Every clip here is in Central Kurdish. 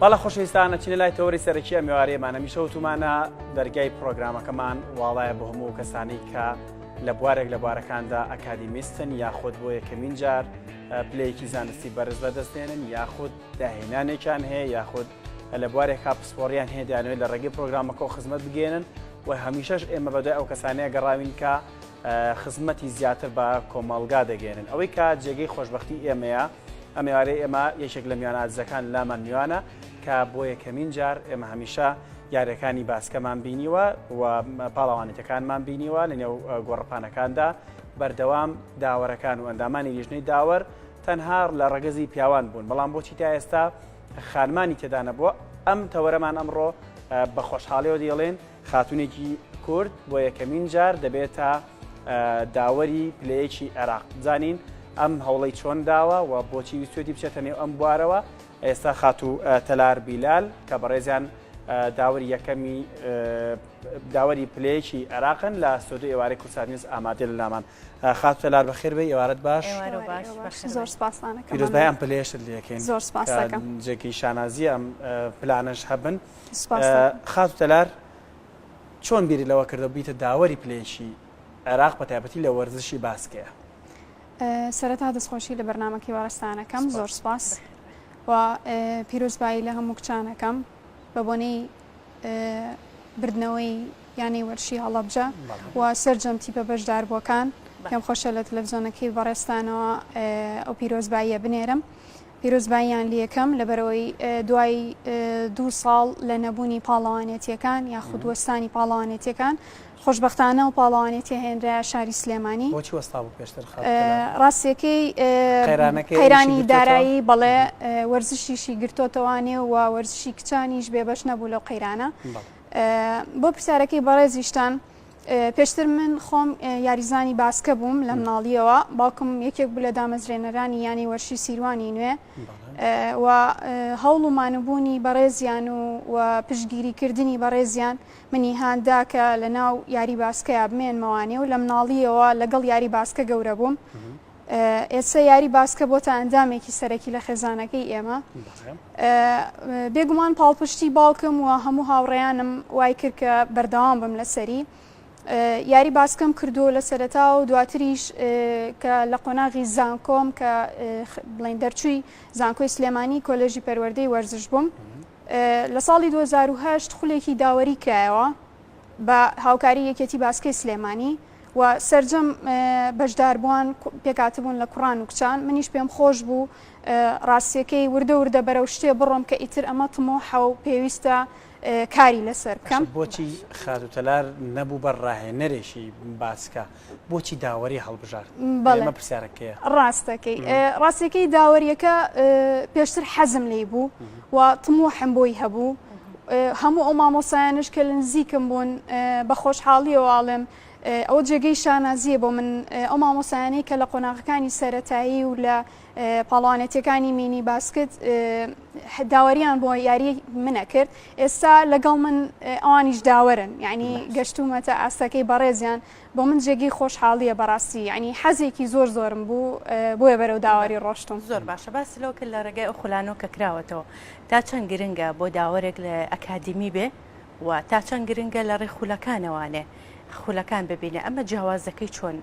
بەڵێ خۆشەویستان ئەچینە لای تەوەری سەرەکی ئەم ئێوارەیەمان هەمیشە وتومانە دەرگای پرۆگرامەکەمان واڵایە بۆ هەموو کەسانی کە لە بوارێک لە بوارەکاندا ئەکادیمیستن یاخود بۆ یەکەمین جار پلەیەکی زانستی بەرز بەدەستێنن یاخود داهێنانێکیان هەیە یاخود لە بوارێکا پسپۆڕیان هەیە دەیانەوێت لە ڕێگەی پرۆگرامەکەەوە خزمەت بگەێنن و هەمیشەش ئێمە بەدوای ئەو کەسانەیە گەڕاوین کە خزمەتی زیاتر بە کۆمەڵگا دەگەێنن ئەوەی کە جێگەی خۆشببختی ئێمەیە ئەم ئێوارەی ئێمە یەکێک لە میوانە ئازیزەکان لامان میوانە کە بۆ یەکەمین جار ئێمە هەمیشە یاریەکانی باسکەمان بینیوە و پاڵەوانێتەکانمان بینیوە لە نێو گۆڕپانەکاندا بەردەوام داوەرەکان و ئەندامانی لیژنەی داوەر تەنها لە ڕەگەزی پیاوان بوون بەڵام بۆچی تا ئێستا خانمانی تێدا نەبووە ئەم تەوەرەمان ئەمڕۆ بە خۆشحاڵیەوە دەیڵێن خاتونێکی کورد بۆ یەکەمین جار دەبێتە داوەری پلەیەکی عێراق بزانین ئەم هەوڵی چۆن داوە و بۆچی ویستێتی بچێتە نێو ئەم بوارەوە ئێستا خاتوو تەلار بیلال کە بەڕێزیان داوەری یەکەمی داوەری پلەیەکی عێراقن لە ستۆدیۆی ئێوارەی کوردسات نیوز ئامادە لە لامان خاتوو تەلار بەخێر بێی ئێوارەت باش زۆر سپاسانەکەم پیرۆزبای ئەم پلەیەشت لەکەین زۆر سپاسەکەم جێگەی شانازی ئەم پلانەش هەبن خاتوو تەلار چۆن بیری لەوە کردەوە بیتە داوەری پلەیەکی عێراق بە تایبەتی لە وەرزشی باسکەیە؟ سەرەتا دەستخۆشی لە بەرنامەکەی بەڕێزتانەکەم زۆر سپاس و پیرۆزبایی لە هەموو کچانەکەم بە بۆنەی بردنەوەی یانەی وەرشی هەڵەبجە و سەرجەم تیپە بەشداربووەکان پێم خۆشە لە تەلەڤزیۆنەکەی بەڕێزتانەوە ئەو پیرۆزباییە بنێرم. پیرۆزباییان لێکەم لەبەرئەوەی دوای دوو ساڵ لە نەبوونی پاڵەوانێتیەکان یاخود وەستانی پاڵەوانێتیەکان خۆشبەختانە و پاڵەوانێتی هێنرایە شاری سلێمانی. بۆچی وەستا بوو پێشتر خاتوو تەلار؟ ڕاستیەکەی قەیرانەکەی قەیرانی ئیشی گرتۆتەوە؟ دارایی بەڵێ وەرزشیشی گرتۆتەوانێ و وەرزشی کچانیش بێبەش نەبوو لەو قەیرانە. بەڵێ. بۆ پرسیارەکەی بەڕێزیشتان پێشتر من خۆم یاریزانی باسکە بووم لە مناڵیەوە، باوکم یەکێک بوو لە دامەزرێنەرانی یانەی وەرشی سیروانی نوێ و هەوڵ و مانوبوونی بەڕێزیان و و پشتگیریکردنی بەڕێزیان منی هاندا کە لە ناو یاری باسکەیا بمێنمەوانێ و لە مناڵیەوە لەگەڵ یاری باسکە گەورە بووم. ئێستا یاری باسکە بۆتە ئەندامێکی سەرەکی لە خێزانەکەی ئێمە. بێگومان پاڵپشتی باوکم و هەموو هاوڕێیانم وای کرد کە بەردەوام بم لەسەری. یاری باسکەم کردووە لە سەرەتا و دواتریش کە لە قۆناغی زانکۆم کە بڵین دەرچووی زانکۆی سلێمانی کۆلێژی پەروەردەی وەرزش بووم لە ساڵی 2010 خولێکی داوەری کرایەوە بە هاوکاری یەکێتی باسکەی سلێمانی و سەرجەم بەشداربووان پێکهاتبوون لە کوڕان و کچان، منیش پێم خۆش بوو ڕاستیەکەی وردە وردە بەرەو شتێ بڕۆم کە ئیتر ئەمە تموحە و پێویستە کاری لەسەر بکەم. باشە بۆچی خاتوو تەلار نەبوو بە ڕاهێنەرێکی باسکە؟ بۆچی داوەری هەڵبژارد؟ بەڵێ. ئێمە پرسیارەکەیە. ڕاستەکەی. ڕاستیەکەی داوەریەکە پێشتر حەزم لێی بوو و تموحم بۆی هەبوو. هەموو ئەو مامۆستایانەش کە لە نزیکم بوون بە خۆشحاڵیەوە ئەڵێم ئەوە جێگەی شانازییە بۆ من ئەو مامۆستایانەی کە لە قۆناغەکانی سەرەتایی و لە پاڵەوانێتیەکانی مینی باسکت داوەریان بۆ یاری منە کرد ئێستا لەگەڵ من ئەوانیش داوەرن یعنی گەشتومەتە ئاستەکەی بەڕێزیان بۆ من جێگەی خۆشحاڵیە بەڕاستی یعنی حەزێکی زۆر زۆرم بوو بۆیە بەرەو داوەری ڕۆشتم. زۆر باشە باس لەوە کرد لە ڕێگای ئەو خولانەوە کە کراوەتەوە تا چەند گرنگە بۆ داوەرێک لە ئەکادیمی بێ و تا چەند گرنگە لە ڕێی خولەکانەوانێ خولەکان ببینێ ئەمە جیاوازەکەی چۆن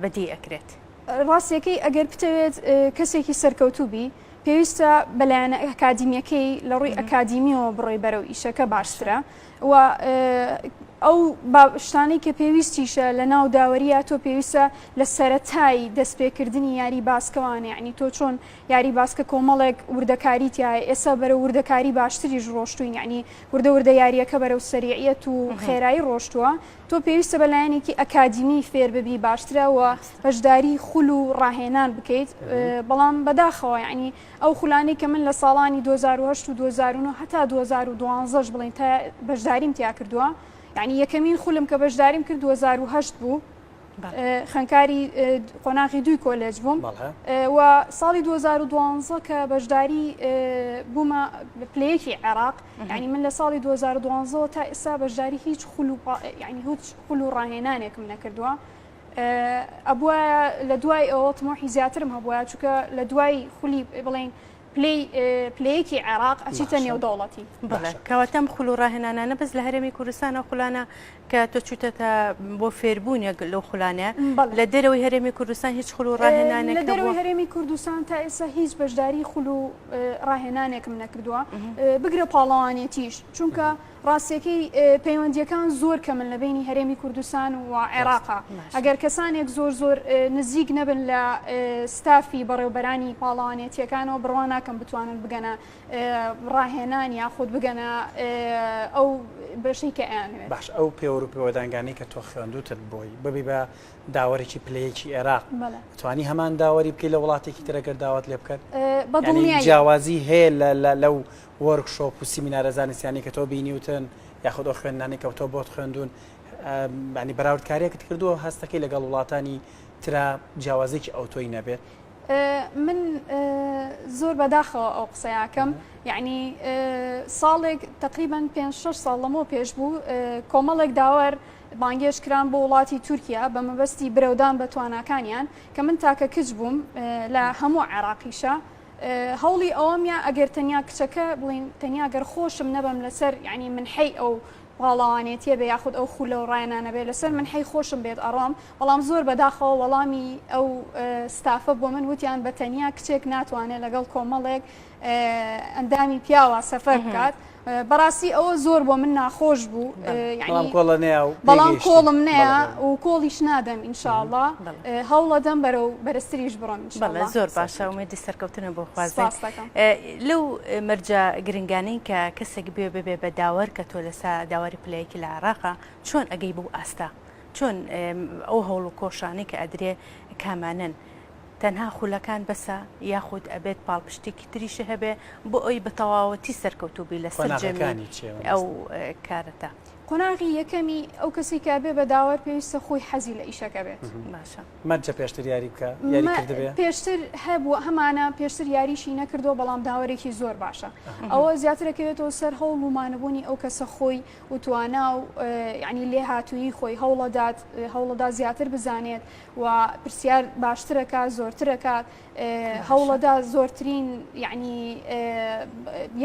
بەدی ئەکرێت؟ ڕاستیەکەی ئەگەر بتەوێت کەسێکی سەرکەوتوو بی پێویستە بە لایەنە ئەکادیمیەکەی لە ڕووی ئەکادیمیەوە بڕۆی بەرەو ئیشەکە باشترە و ئەو شتانەی کە پێویستیشە لە ناو داوەریە تۆ پێویستە لە سەرەتای دەستپێکردنی یاری باسکەوانە یعنی تۆ چۆن یاری باسکە کۆمەڵێک وردەکاری تیایە ئێستا بەرەو وردەکاری باشتریش ڕۆشتوین یعنی وردە وردە یاریەکە بەرەو سەریعیەت و خێرایی ڕۆشتووە تۆ پێویستە بە لایەنێکی ئەکادیمی فێر ببی باشترە و بەشداری خول و ڕاهێنان بکەیت بەڵام بەداخەوە یعنی ئەو خولانەی کە من لە ساڵانی 2008 و 2009 هەتا 2012 بڵێن تا بەشداریم تیا کردووە یعنی یەکەمین خولم کە بەشداریم کرد 2008 بوو خوێندکاری قۆناغی دووی کۆلێج بووم و ساڵی 2012 کە بەشداری بوومە پلەیەکی عێراق یعنی من لە ساڵی 2012 تا ئێستا بەشداری هیچ خول و یعنی هیچ خول و ڕاهێنانێکم نەکردووە ئەبوایە لە دوای ئەوە تمۆحی زیاترم هەبووە چونکە لە دوای خولی بڵین. پلەی پلەیەکی عێراق ئەچیتە نێودەوڵەتی. بەڵێ کەواتە ئەم خول و ڕاهێنانانە بەس لە هەرێمی کوردستان ئەو خولانە کە تۆ چوویتەتە بۆ فێربوونێک لەو خولانەیە لە دەرەوەی هەرێمی کوردستان هیچ خول و ڕاهێنانێک لە دەرەوەی هەرێمی کوردستان تا ئێستا هیچ بەشداری خول و ڕاهێنانێکم نەکردووە بگرە پاڵەوانێتیش چونکە ڕاستیەکەی پەیوەندیەکان زۆر کەمن لە بەینی هەرێمی کوردستان و عێراقا ئەگەر کەسانێک زۆر زۆر نزیک نەبن لە ستافی بەڕێوبەرانی پاڵەوانێتیەکانەوە بڕوا ناکەم بتوانن بگەنە ڕاهێنان یاخود بگەنە ئەو بەشەی کە ئەیانەوێت. باش ئەو پێوەر و پێوەدانگانەی کە تۆ خوێندوتت بۆی ببی بە داوەرێکی پلەیەکی عێراق توانی هەمان داوەری بکەی لە وڵاتێکی تر ئەگەر داوات لێ بکەن جیاوازی هەیە لەو وۆرکشۆپ و سیمینارە زانستیانەی کە تۆ بینیوتن یاخود ئەو خوێندنانەی کە تۆ بۆت خوێندوون ینی بەراوردکاریەکت کردووە هەستەکەی لەگەڵ وڵاتانی ترا جیاوازێکی ئەوتۆی نەبێت؟ من زۆر بەداخەوە ئەو قسەیاکەم یعنی ساڵێک تقریبان پێ شش ساڵ لەمەوە پێش بوو کۆمەڵێک داوەر بانگێش کران بۆ وڵاتی تورکیا بە مەبەستی برەودان بە تواناکانیان کە من تاکە کچ بووم لە هەموو عێراقیشە هەوڵی ئەوەم یا ئەگەر تەنیا کچەکە بڵین تەنیا گەر خۆشم نەبەم لەسەر یعنی من حەی ئەو پاڵەوانێتیە بێ یاخود ئەو خولە و ڕایەنانە بێ لەسەر من حەی خۆشم بێت ئەڕۆم بەڵام زۆر بەداخەوە وەڵامی ئەو ستافە بۆ من وتیان بە تەنیا کچێک ناتوانێت لەگەڵ کۆمەڵێک ئەندامی پیاوە سەفەر بکات بەڕاستی ئەوە زۆر بۆ من ناخۆش بوو بەڵام کۆڵم نەیە و کۆڵیش نادەم ئینشاءڵڵا هەوڵەدەم بەرەو بەرزتریش بڕۆم بەڵێ زۆر باشە ئومێدی سەرکەوتنە بۆ خوازین لەو مەرجە گرنگانەی کە کەسێک بێ ببێ بە داوەر کە تۆ لەسا داوەری پلەیەکی لە عێراقا چۆن ئەگەی بەو ئاستە چۆن ئەو هەوڵ و کۆشانەی کە ئەدرێ کامانەن تەنها خولەکان بەسە یاخود ئەبێت پاڵپشتێکی تریشی هەبێ بۆ ئەوی بە تەواوەتی سەرکەوتوو بی لە سەرجەمی ئەو کارەتا. قۆناغی یەکەمی ئەو کەسەی کە ئەبێ بە داوەر پێویستە خۆی حەزی لە ئیشەکە بێت. باشە. مەرجە پێشتر یاری بکا یاری کردبێ؟ پێشتر هەبووە هەمانە پێشتر یاریشی نەکردووە بەڵام داوەرێکی زۆر باشە ئەوە زیاتر ئەکەوێتەوە سەر هەوڵ و مانەبوونی ئەو کەسە خۆی و توانا و یعنی لێهاتوویی خۆی هەوڵەدات هەوڵەدا زیاتر بزانێت و پرسیار باشترەکات زۆرترەکات هەوڵەدا زۆرترین یعنی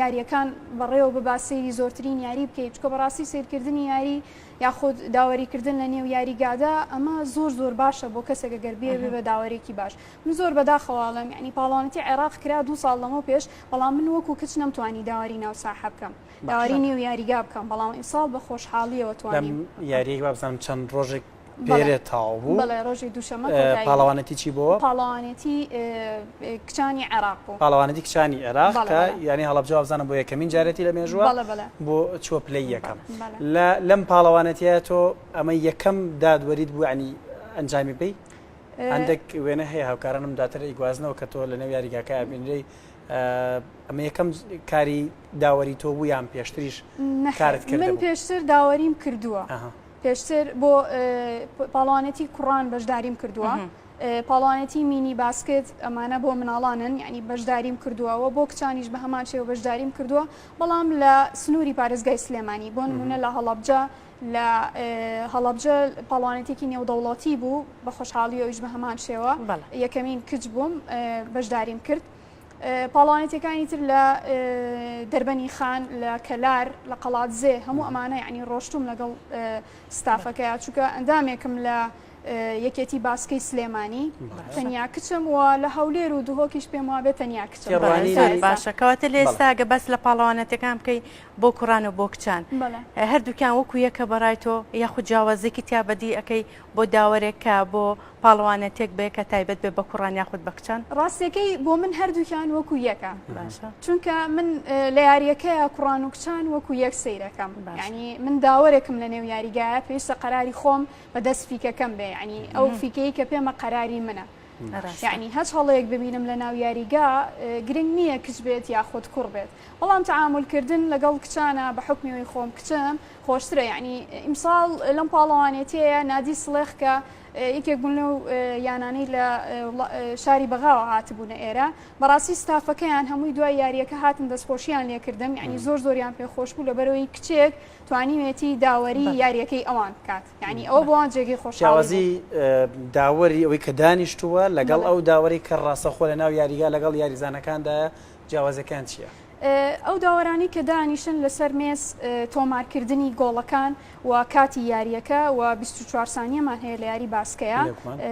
یاریەکان بەڕێوە ببا سەیری زۆرترین یاری بکەیت چکە بەڕاستی سیرکردنی یاری یاخود داوەریکردن لە نێو یاریگادا ئەمە زۆر زۆر باشە بۆ کەسێک گەر بێ بە داوەرێکی باش من زۆر بەداخەواڵم یعنی پاڵەوانەتی عێراق کرا دو ساڵ لەمەو پێش بەڵام من وەکو کچ نەمتوانی داوەری ناو ساحە بکەم داوەری نێو یاریگا بکەم بەڵام ئیمساڵ بە خۆشحاڵیەوە توانیم یاریەک وابزانم چەند ڕۆژێک پێرێ تەواو بوو. بەڵێ ڕۆژی دووشەممە کۆتایی بوو. پاڵەوانێتی چی بۆ؟ پاڵەوانێتی کچانی عێراق بوو. پاڵەوانێتی کچانی عێراق کە یانەی هەڵەبجە وابزانم بۆ یەکەمین جارێتی لە مێژووە بۆ چووە پلەی یەکەم. لە لەم پاڵەوانێتیە تۆ ئەمە یەکەم دادوەریت بوو یانی ئەنجامی بەی؟ هەندێک وێنە هەیە هاوکارانم دواتر ئەیگوازنەوە کە تۆ لەنێو یاریگاکە ئەبینرێی ئەمە یەکەم کاری داوەری تۆ بوو یان پێشتریش کارت کردبوو؟ من پێشتر داوەریم کردووە. پێشتر بۆ پاڵەوانێتی کوڕان بەشداریم کردووە پاڵەوانێتی مینی باسکت ئەمانە بۆ مناڵانن یعنی بەشداریم کردووە و بۆ کچانیش بە هەمان شێوە بەشداریم کردووە بەڵام لە سنووری پارێزگای سلێمانی بۆ نمونە لە هەڵەبجە لە هەڵەبجە پاڵەوانێتێکی نێودەوڵەتی بوو بە خۆشحاڵی ئەویش بە هەمان شێوە یەکەمین کچ بووم بەشداریم کرد. پاڵەوانێتیەکانی تر لە دەربەنی خان لە کەلار لە قەڵادزێ هەموو ئەمانە یعنی ڕۆشتوم لەگەڵ ستافەکەیا چونکە ئەندامێکم لە یەکێتی باسکەی سلێمانی تەنیا کچم و لە هەولێر و دهۆکیش پێم وابێ تەنیا کچم باشە کەواتە لە ئێستا گە باس لە پاڵەوانەتەکان بکەی بۆ کوڕان و بۆ کچان هەردووکیان وەکو یەکە بەڕای تۆ یاخود جیاوازێکی تیا بەدی ئەەکەی بۆ داوەرێک کە بۆ پاڵەوانێتیەک بێ کە تایبەت بێ بە کوڕان یاخود بە کچان؟ ڕاستیەکەی بۆ من هەردووکیان وەکو یەکە باشە چونکە من لە یاریەکەیا کوڕان و کچان وەکو یەک سەیرەکەم یعنی من داوەرێکم لە نێو یاریگایە پێویستە قەراری خۆم بە دەست فیکەکەم بێ یعنی ئەو فیکەی کە پێمە قەراری منە یعنی هەچ هەڵەیەک ببینم لە ناو یاریگا گرنگ نییە کچ بێت یاخود کوڕ بێت بەڵام تەعامولکردن لەگەڵ کچانە بە حوکمی ئەوەی خۆم کچم خۆشترە یعنی ئیمساڵ لەم پاڵەوانێتیەیە نادی سڵێخ کە. یەکێک بوون لەو یانانەی لە شاری بەغاوە هاتبوونە ئێرە بەڕاستی ستافەکەیان هەمووی دوای یاریەکە هاتن دەستخۆشیان لێکردم یعنی زۆر زۆریان پێخۆش بوو لەبەرەوەی کچێک توانیوێتی داوەری یاریەکەی ئەوان بکات یعنی ئەوە بۆوان جێگەی خۆشحاڵی بوو. جیاوازی داوەری ئەوەی کە دانیشتووە لەگەڵ ئەو داوەری کە ڕاستەوخۆ لە ناو یاریگا لەگەڵ یاریزانەکاندایە جیاوازیەکان چییە؟ ئەو داوەرانەی کە دانیشن لەسەر مێز تۆمارکردنی گۆڵەکان و کاتی یارییەکە و 24 سانیەمان هەیە لە یاری باسکەیە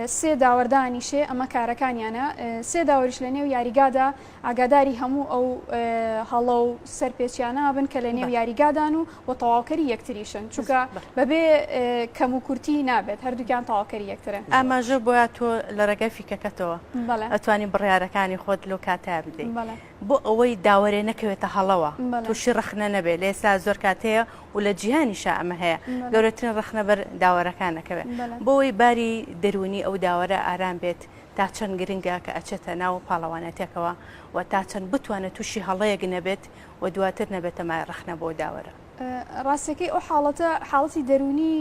سێ داوەر دانیشێ ئەمە کارەکانیانە سێ داوەریش لە نێو یاریگادا ئاگاداری هەموو ئەو هەڵە و سەرپێچیانە بن کە لە نێو یاریگادان و و تەواوکەری یەکتریشن چونکە بەبێ کەم و کورتی نابێت هەردووکیان تەواوکەری یەکترن. ئاماژە بۆیە تۆ لە ڕێگای فیکەکەتەوە ئەتوانی بڕیارەکانی خۆت لەو کاتەیا بدەی. بۆ ئەوەی داوەرێ نەکەوێتە هەڵەوە تووشی ڕەخنە نەبێ لە ئێستا زۆر کات هەیە و لە جیهانیشا ئەمە هەیە گەورەترین ڕەخنە بەر داوەرەکان ئەکەوێ بۆ ئەوەی باری دەروونی ئەو داوەرە ئارام بێت تا چەند گرنگە کە ئەچێتە ناو پاڵەوانێتێکەوە و تا چەند بتوانێت تووشی هەڵەیەک نەبێت و دواتر نەبێتە مای ڕەخنە بۆ داوەرە. ڕاستەکەی ئەو حاڵەتە حاڵەتی دەروونی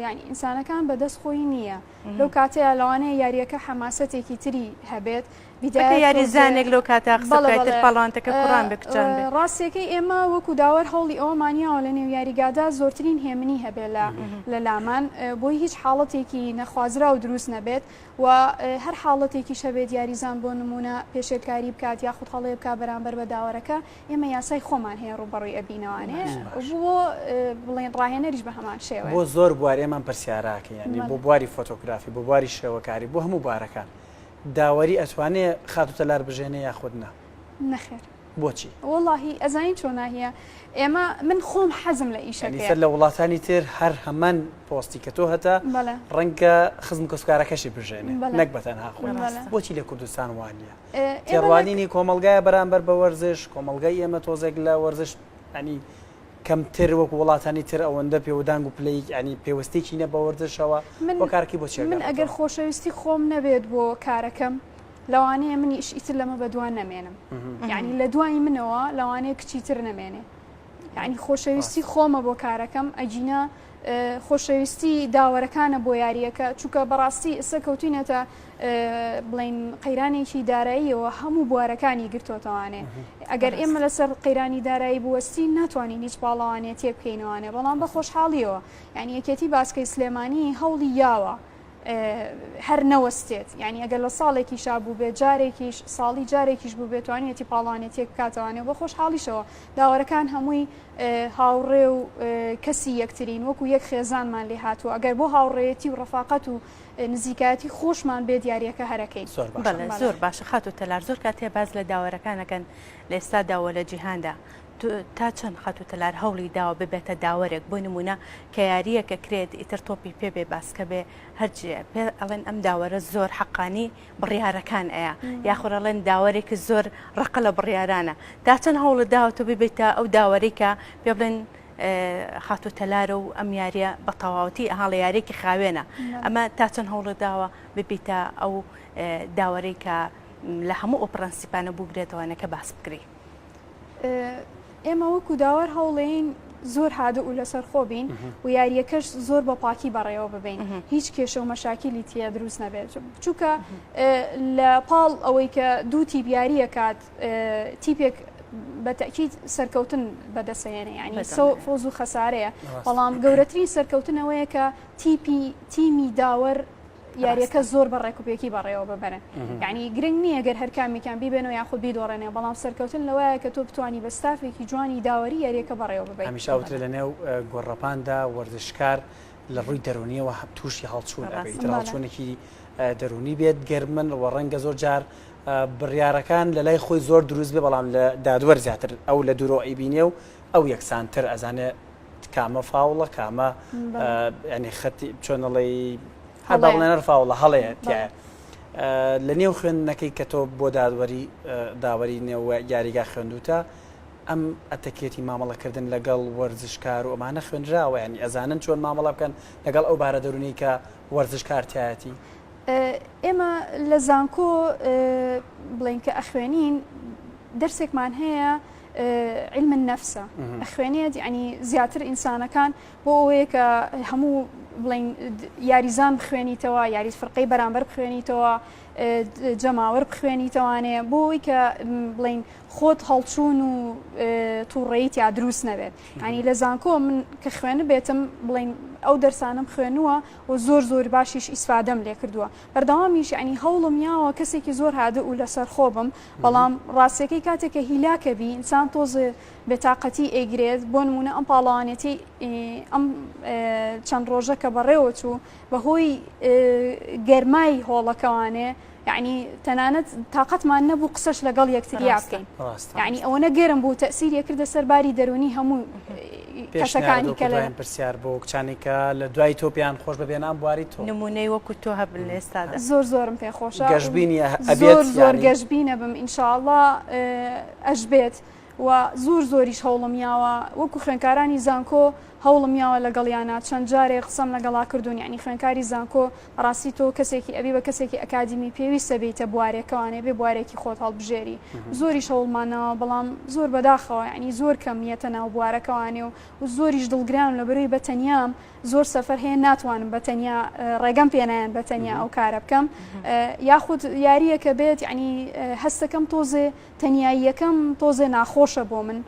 یانی ئینسانەکان بەدەست خۆی نییە لەو کاتەیە لەوانەیە یاریەکە حەماسەتێکی تری هەبێت بیدایەتە یاریزانێک لەو کاتە قسە بکات تر پاڵەوانتەکە کوڕان بێ کچان بێ. ڕاستیەکەی ئێمە وەکو داوەر هەوڵی ئەوەمان یاوە لە نێو یاریگادا زۆرترین هێمنی هەبێ لە لە لامان بۆی هیچ حاڵەتێکی نەخوازراو دروست نەبێت و هەر حاڵەتێکیش هەبێت یاریزان بۆ نمونە پێشێلکاری بکات یاخود هەڵەیە بکات بەرامبەر بە داوەرەکە ئێمە یاسای خۆمان هەیە ڕووبەڕووی ئەبینەوانێ بۆ بڵێن ڕاهێنەریش بە هەمان شێوەیە. بۆ زۆر بوار ئێمە پرسیاراکەین یانی بۆ بواری فۆتۆگرافی بۆ بواری شێوەکاری بۆ هەموو بوارەکان داوەری ئەتوانێ خاتوو تەلار بژێنێ یاخود نا؟ نەخێر. بۆچی؟ وەڵاهی ئەزانی چۆنە هیە ئێمە من خۆم حەزم لە ئیشەکەیە. یانی لە وڵاتانی تر هەر هەمان پۆستی کە تۆ هەتە ڕەنگە خزم کەسوکارەکەشی بژێنێ نەک بە تەنها خۆی بۆچی لە کوردستان وا نییە؟ تێڕوانینی کۆمەڵگایە بەرامبەر بە وەرزش کۆمەڵگای ئێمە تۆزێک لە وەرزش ینی کەمتر وەکو وڵاتانی تر ئەوەندە پێودانگ و پلەی ینی پێوەستێکی نە بە وەرزشەوە بۆ کارەکەی بۆ چی من ئەگەر خۆشەویستی خۆم نەبێت بۆ کارەکەم لەوانەیە منیش ئیتر لەمە بەدوا نەمێنم یعنی لە دوای منەوە لەوانەیە کچی تر نەمێنێ یعنی خۆشەویستی خۆمە بۆ کارەکەم ئەگینا خۆشەویستی داوەرەکانە بۆ یارییەکە، چونکە بەڕاستی ئێستا کەوتوینەتە بڵێین قەیرانێکی داراییەوە هەموو بوارەکانی گرتۆتەوانێ ئەگەر ئێمە لەسەر قەیرانی دارایی بوەستین ناتوانین هیچ پاڵەوانێتیەک بکەینەوانێ بەڵام بە خۆشحاڵیەوە یعنی یەکێتی باسکەی سلێمانی هەوڵی یاوە هەر نەوەستێت یعنی ئەگەر لە ساڵێکیشا بووبێت جارێکیش ساڵی جارێکیش بووبێت توانیەتی پاڵەوانێتیەک بکاتەوانێ بە خۆشحاڵیشەوە داوەرەکان هەمووی هاوڕێ و کەسی یەکترین، وەکو یەک خێزانمان لێ هاتووە، ئەگەر بۆ هاوڕێیەتی و ڕەفاقەت و نزیکایەتی خۆشمان بێت یارییەکە هەرەکەین. زۆر باشە. بەڵێ زۆر باشە خاتوو تەلار زۆر کات هەیە باس لە داوەرەکان ئەکەن لە ئێستادا و لە جیهاندا تا چەند خاتوو تەلار هەوڵی داوە ببێتە داوەرێک بۆ نموونە کە یارییەک ئەکرێت ئیتر تۆپی پێ بێ باسکە بێ هەر جێ پێ ئەڵێن ئەم داوەرە زۆر حەقانی بڕیارەکان ئەیا یاخود ئەڵێن داوەرێکی زۆر ڕقە لە بڕیارانە تا چەند هەوڵت داوە تۆ ببیتە ئەو داوەرەی کە پێ بڵێن خاتوو تەلارە و ئەم یاریە بە تەواوەتی ئەها لە یاریەکی خاوێنە ئەمە تا چەند هەوڵت داوە ببیتە ئەو داوەرەی کە لە هەموو ئەو پرەنسیپانە بگرێتەوە کە باس بکری. ئێمە وەکو داوەر هەوڵێین زۆر هادئ و لەسەرخۆ بین و یارییەکەش زۆر بە پاکی بەڕێوە ببەین هیچ کێشە و مەشاکیلی تیا دروست نەبێت چونکە لە پاڵ ئەوەی کە دوو تیپ یاریەکات تیپێک بە تەکیید سەرکەوتن بەدەسەێنێ ینی فۆز و خەسارەیە بەڵام گەورەترین سەرکەوتنەوەیە کە تیپی تیمی داوەر یاریەکە زۆر بە ڕێکوپێکی بەڕێوە ببەرن یعنی گرنگ نییە گەر هەر کامێکیان بیبێنەوە یاخود بیدۆڕێنێ بەڵام سەرکەوتن لەوایە کە تۆ بتانی بە ستافێکی جوانی داوەری یاریەکە بەڕێوە ببەیت. هەمیشە ئەوترێ لە نێو گۆڕەپاندا وەرزشکار لە ڕووی دەروونیەوە تووشی هەڵچوون ئەبێ ئیتر هەڵچوونێکی دەروونی بێت گەرمن و ڕەنگە زۆر جار بڕیارەکان لە لای خۆی زۆر دروست بێ بەڵام لە دادوەر زیاتر ئەو لە دوورەوە ئەیبینێ و ئەو یەکسانتر ئەزانێ کامە فاوڵە کامە ینی خەتی چۆنەڵی هەر با بڵێن هەر فاوڵە هەڵەیە تایە لە نێو خوێندنەکەی کە تۆ بۆ دادوەری داوەری نێو یاریگا خوێندوتە ئەم ئەتەکێتی مامەڵەکردن لەگەڵ وەرزشکار و ئەمانە خوێنراوە ینی ئەزانن چۆن مامەڵە بکەن لەگەڵ ئەو بارە دەرونی کە وەرزشکار تایەتی ئێمە لە زانکۆ بڵین کە ئەخوێنین دەرسێکمان هەیە علم النفسە ئەخوێنێت یعنی زیاتر ئینسانەکان بۆ ئەوەیە کە هەموو. بڵین یاریزان بخوێنیتەوە یاری فرقەی بەرامبەر بخوێنیتەوە جەماوەر بخوێنیتەوانێ بۆ ئەوەی کە بڵین خۆت هەڵچوون و تووڕەیی تیا دروست نەبێت ینی لە زانکۆ من کە خوێنبێتم بڵین ئەو دەرسانم خوێنووە و زۆر زۆر باشیش ئیسفادەم لێ کردووە بەردەوامیش ینی هەوڵم یاوە کەسێکی زۆر هادئ و لەسەر خۆ بم بەڵام ڕاستەکەی کاتێک کە هیلاکە بی ئینسان تۆزێ بێتاقەتی ئەیگرێت بۆ نمونە ئەم پاڵەوانێتی ئەم چەند ڕۆژە کە بەڕێوە چوو بەهۆی گەرمای هۆڵەکەوانێ یعنی تەنانەت تااقەتمان نەبوو قسەش لەگەڵ یەکتریا بکەین یعنی ئەوەنە گەرم بوو تەسیری کردە سەر باری دەرونی هەموو کەسەکانی کە لە پرسیار بۆ کچانی کە لە دوای تۆ پێیان خۆش ببێنام بواری تۆ نمونەی وەکو تۆ هەبن لە ئێستادا زۆر زۆرم پێ خۆشە گەشببینی زۆر زۆر گەشببینە بم ئینشاءله ئەشبێت و زۆر زۆریش هەوڵم یاوە وەکو خوێنکارانی زانکۆ هەوڵم یاوە لەگەڵیانا چەند جارێ قسەم لەگەڵا کردوون یانی خوێنکاری زانکۆ بەڕاستی تۆ کەسێکی ئەبی بە کەسێکی ئەکادیمی پێویستە بێیتە بوارێکەوانێ بێ بوارێکی خۆت هەڵبژێری زۆریش هەوڵمانەوە بەڵام زۆر بەداخەوە یانی زۆر کەم یەتە ناو بوارەکەوانێ و و زۆریش دڵگرانم لەبەرەوەی بە تەنیام زۆر سەفەر هەیە ناتوانم بە تەنیا ڕێگەم پێنایەن بە تەنیا ئەو کارە بکەم یاخود یاریەکە بێت یعنی هەستەکەم تۆزێ تەنیاییەکەم تۆزێ ناخۆشە بۆ من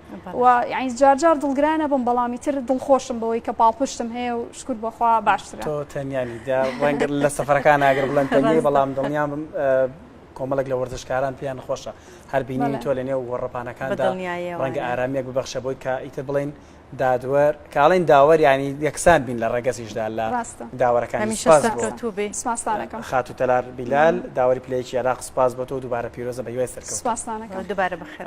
و یانی جار جار دڵگرانە بم بەڵام ئیتر دڵخۆشم بەوەی کە پاڵپشتم هەیە و شکر بۆ خوا باشترە. تۆ تەنیا نیت ڕەنگە لە سەفەرەکان ئەگەر بڵێن تەنیای بەڵام دڵنیام کۆمەڵێک لە وەرزشکاران پێیان خۆشە هەر بینینی تۆ لە نێو گۆڕەپانەکاندا ڕەنگە ئارامییەک ببەخشە بۆی کە ئیتر بڵێین دادوەر کاڵین داوەر ینی یەکسان بین لە ڕەگەزیشدا لە داوەرەکانی سپاس بۆ خاتوو تەلار بیلال داوەری پلەیەکی عێراق سپاس بۆ تۆ دووبارە پیرۆزە بە هیوای سەرکەوتن سپاستانەکەم دووبارە بەخێر.